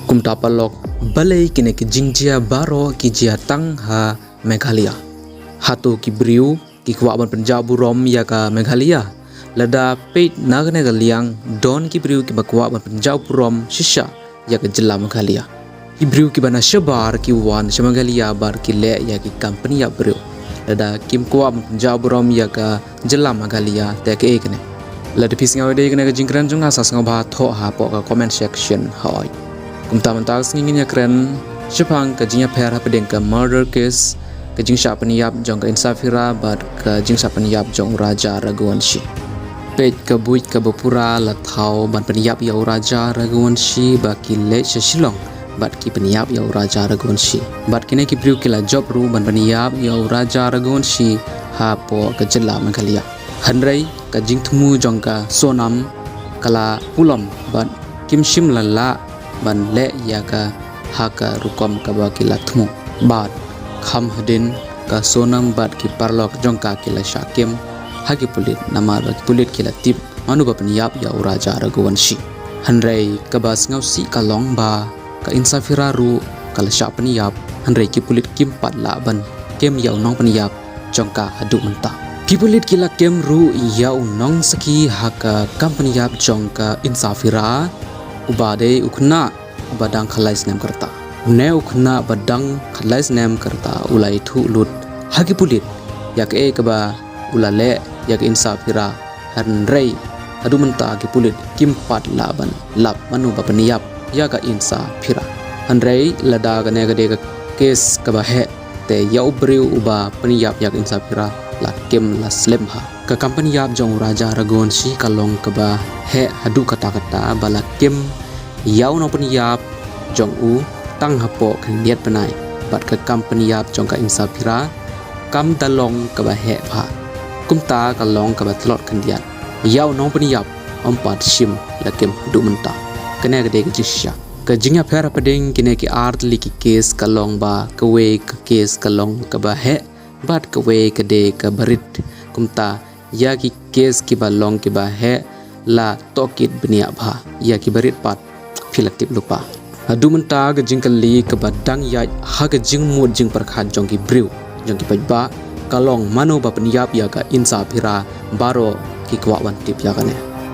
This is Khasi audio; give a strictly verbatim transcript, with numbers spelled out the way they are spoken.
Kumta paralok, balei kine ki jingjia baroh ki jia tang ha Meghalaya? Hato ki briew ki kwah ban pynjah burom ïa ka Meghalaya? Lada peit na kane ka liang, don ki briew kiba kwah ban pynjah burom shisha ïa ka jylla Meghalaya. Ki briew kiba na shabar ki wan sha Meghalaya bad ki leh ïa ki kam pynïap briew. Lada kim kwah ban pynjah burom ïa ka jylla Meghalaya te kaei kane? Lada phi sngew ïa kane ka jingkren jong nga, sa sngewbha thoh hapoh ka comment section hoi. Kumta mynta ka sngi ngin ïakren shaphang ka jingïapher hapdeng ka murder case, ka jingshah pynïap jong ka Insaphira bad ka jingshah pynïap jong u Raja Raghuvanshi. Peit, ka buit kaba pura la thaw ban pynïap ïa u Raja Raghuvanshi ba ki leit sha Shillong bad ki pynïap ïa u Raja Raghuvanshi. Bad kine ki briew ki la jop ruh ban pynïap ïa u Raja Raghuvanshi hapoh ka jylla Meghalaya. Hynrei ka jingthmu jong ka Sonam ka la pulom bad kim shym la lah ban leh ïa ka ha ka rukom kaba ki la thmu. Bad kham hadien, ka Sonam bad ki paralok jong ka ki la shah kem ha ki pulit, namar ba ki pulit ki la tip mano ba pynïap ïa u Raja Raghuvanshi. Hynrei kaba sngewsih ka long ba ka Insaphira ruh ka la shah pynïap, hynrei ki pulit kim pat lah ban kem ïa u nongpynïap jong ka haduh mynta. Ki pulit ki la kem ruh ïa u nongsakhi ha ka kam pynïap jong ka Insaphira, uba dei u khynnah uba dang khatlai snem ka rta. Une u khynnah ba dang khatlai snem ka rta u la ïathuh lut ha ki pulit ïa kaei kaba u la leh ïa ka Insaphira, hynrei haduh mynta ki pulit kim pat lah ban lap mano ba pynïap ïa ka Insaphira. Hynrei lada kane ka dei ka kes kaba heh, te ïa u briew uba pynïap ïa ka Insaphira la kem la slem ha. Ka kam pynïap jong u Raja Raghuvanshi ka long kaba heh haduh katta katta ba la kem ïa u nongpynïap jong u tang hapoh khyndiat bnai, bad ka kam pynïap jong ka Insaphira kam da long kaba heh bha. Kumta ka long kaba tlot khyndiat. Ïa u nongpynïap ym pat shym la kem haduh mynta. Kane ka dei ka jingshisha. Ka jingïapher hapdeng kine ki artylli ki kes ka long ba kawei ka kes ka long kaba heh bad kawei ka dei kaba rit. Kumta ïa ki kes kiba long kiba heh la tohkit bniah bha, ïa kiba rit pat phi la tip lypa. Haduh mynta ka jingkylli kaba dang ïaid ha ka jingmut jingpyrkhat jong ki briew, jong ki paidbah, ka long mano ba pynïap ïa ka Insaphira, baroh ki kwah ban tip ïa kane.